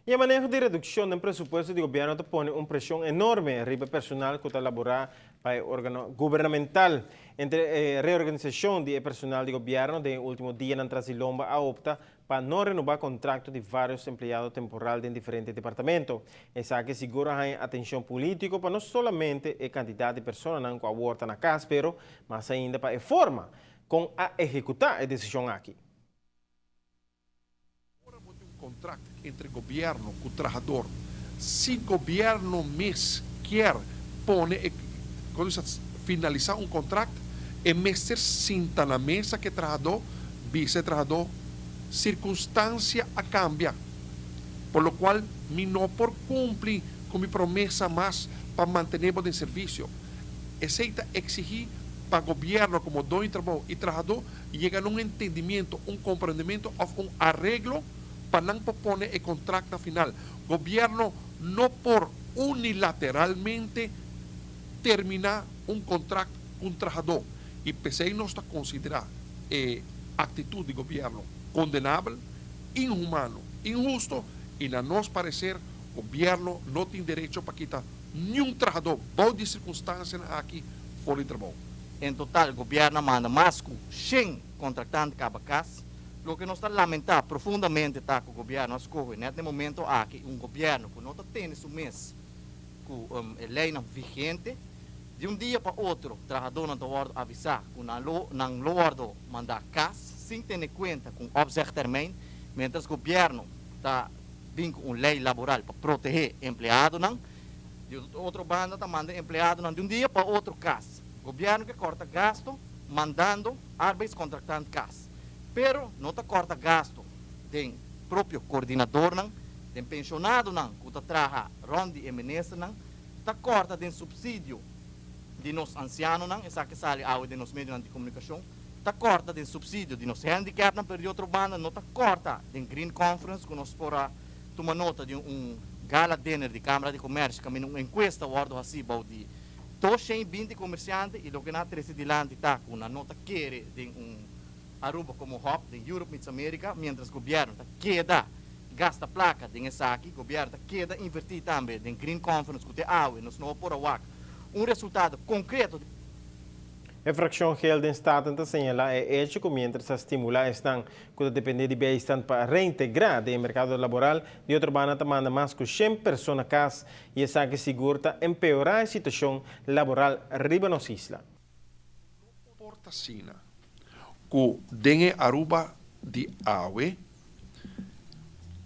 E maneho di reduccion den presupuesto di gobierno ta pone un presion enorme riba e personal cu ta labora pa e organo gubernamental. Entre e reorganisacion di e personal di gobierno den e ultimo dianan tras di lomba a opta pa no renoba contracto di varios empleado temporal den diferente departamento. Esaki sigur a haña atencion politico pa no solamente e cantidad di personanan cu awor ta na cas pero mas ainda pa e forma con a ehecuta e decision aki. Ora bo tin un contract entre gobierno cu trahador, si gobierno mes kier pone e, con bisa, finalisa un contract, e mester sinta na mesa cu e trahador, bisa e trahador, circunstancia a cambia, por lo cual mi no por cumpli cu mi promesa mas pa mantene bo den servicio. Esey ta exigi pa gobierno como doño di trabou y trahador yega na un entendimiento, un comprendimiento of un areglo pa nan por pone e contract na final. Gobierno no por unilateralmente termina un contract cu un trahador y p'esey nos ta considera e actitud di gobierno condenabel, inhumano, inhusto y na nos parecer gobierno no tin derecho pa kita niun trahador bou di e circunstancianan aki for di trabou. En total gobierno a manda mas cu shen contractante caba cas. Loke nos ta lamenta profundamente ta cu gobierno a scoge net na e momento aki un gobierno cu no ta tene su mes cu e leynan vigente. Di un dia pa otro trahadornan ta wordo avisa cu nan lo nan lo wordo manda cas sin tene cuenta cu un opzegtermijn, mientras gobierno ta bin cu un ley laboral pa protege empleadonan. Di otro banda ta manda empleadonan di un dia pa otro cas. Gobierno ke corta gasto mandando arbeidscontractant cas. Pero no ta corta gasto den propio coordinadornan, den pensionadonan cu ta traha rond di e ministernan, ta corta den subsidio di nos ancianonan, esaki sali awe den nos medionan di comunicacion, ta corta den subsidio di nos handicapnan, pero di otro banda no ta corta den Green Conference cu nos por a tuma nota di un gala dinner di Camara di Comercio caminda un encuesta wordo haci bou di 220 comerciante y loke nan a trece dilanti ta cu nan no ta kere den un Aruba como hub den Europe meets America mientras gobierno ta keda gasta placa den esaki, gobierno ta keda inverti tambe den Green Conference cu te awe nos no por a wak un resultado concreto. E frakshon gel den Staten ta señalá e echo ku miéntras ta stimulá esnan ku ta dependé di bijstand pa reintegrá den e merkado laboral, di otro banda ta manda mas ku shen persona kas i esaki sigur ta empeorá e situashon laboral riba nos isla. No por ta asina ku den e Aruba di awe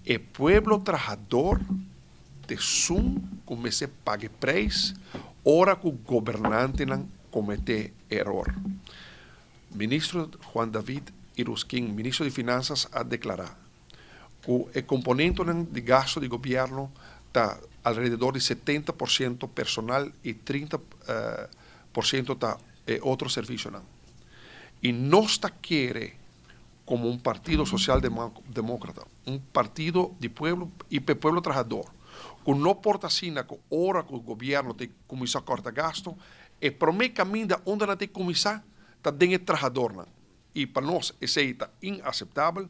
e pueblo trahador t'esun ku mester paga e prijs ora ku gobernantenan kometé eror. Ministro Juan David Iruskin, Ministro di Finansas a deklará ku e komponentonan di gasto di gobièrnu ta alrededor di 70% personal i 30% ta e otro servisionan. I nos ta kere komo un partido sosial demókrata, un partido di pueblo i pa e pueblo trahador, ku no por ta asina ku ora ku gobièrnu ta kuminsá kòrta gasto, e promé kaminda unda nan ta kuminsá ta den e trahadornan. I pa nos esei ta inaseptabel.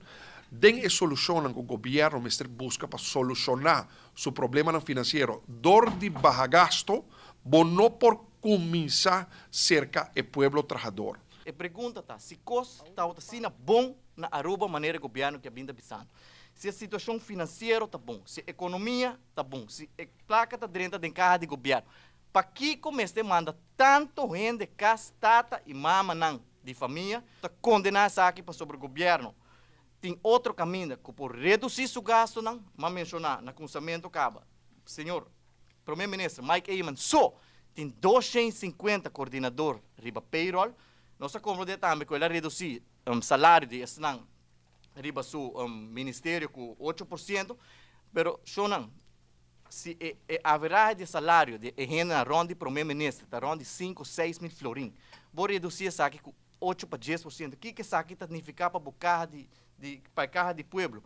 Den e solushonnan ku gobièrnu mester buska pa solushoná su problemanan finansiero dor di baha gasto, bo no por kuminsá serka e pueblo trahador. E pregunta ta si kos tabata asina bon na Aruba manera e gobièrnu ke a bin ta bisando. Si e situashon finansiero ta bon, si e ekonomia ta bon, si e plaka ta drenta den kaha di gobièrnu, pakiko mester manda tanto hende kas tata i mamanan di famia ta kondená esaki pasobra gobièrnu tin otro kaminda ku por redusí su gastunan? M'a menshoná na kunsamentu kaba, señor Prome Minister Mike Eman so tin 250 koordinador riba payroll. Nos a komprondé tambe ku el a redusí salario di esnan riba su ministerio ku 8%, pero shownan, si e e averahe di e salario di e hendenan rònt di Prome Minister ta rònt di 5, 6 mil florin, bo redusí esaki ku 8 pa 10%, kiko esaki ta nifiká pa bo kaha di di pa e kaha di pueblo?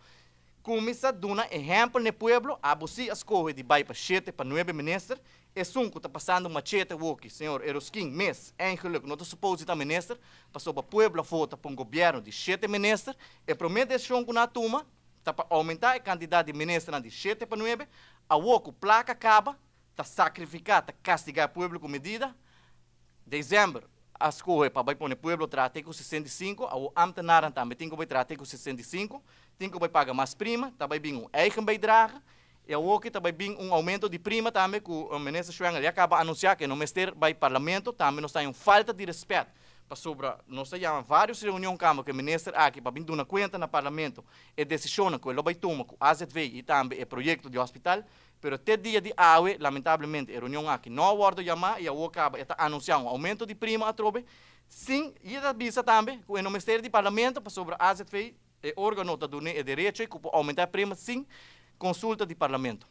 Kuminsá duna ehèmpel na e pueblo, abo sí a skohe di bai pa 7 pa 9 minister, esun ku ta pasando machete awoki, señor Eroskin mes, eigenlijk no ta supose ta minister, pasobra pueblo a vota pa un gobièrnu di shete minister, e promé desishon ku nan a tuma. Ta pa oumentá e kantidat di ministernan di 7 pa 9, awor ku plaka kaba, ta sakrifiká, ta kastigá pueblo ku medida. Desèmber, a skohe pa bai pone pueblo traha te ku 65, awor ambtenaren tambe tin ku bai traha te ku 65, tin ku bai paga mas prima, ta bai bin un eigen bijdrage, i awor ku ta bai bin un oumento di prima tambe ku minister Schwengle ya kaba anunsiá ku no mester bai parlamento. Tambe nos tin un falta di rèspèt pasobra nos a yama vários reunion kaba ku minister aki pa bin duna kuenta na parlamento e desishon ku e lo bai tuma ku AZV i tambe e proyekto di hospital, pero te dia di awe, lamentablemente, e reunion aki no a wòrdu yamá i awor kaba e ta anunsiá un oumento di prima atrobe, sin i ta bisa tambe ku e no mester di parlamento pasobra AZV e órgano ta duna e derecho ku oumentá prima sin konsulta di parlamento.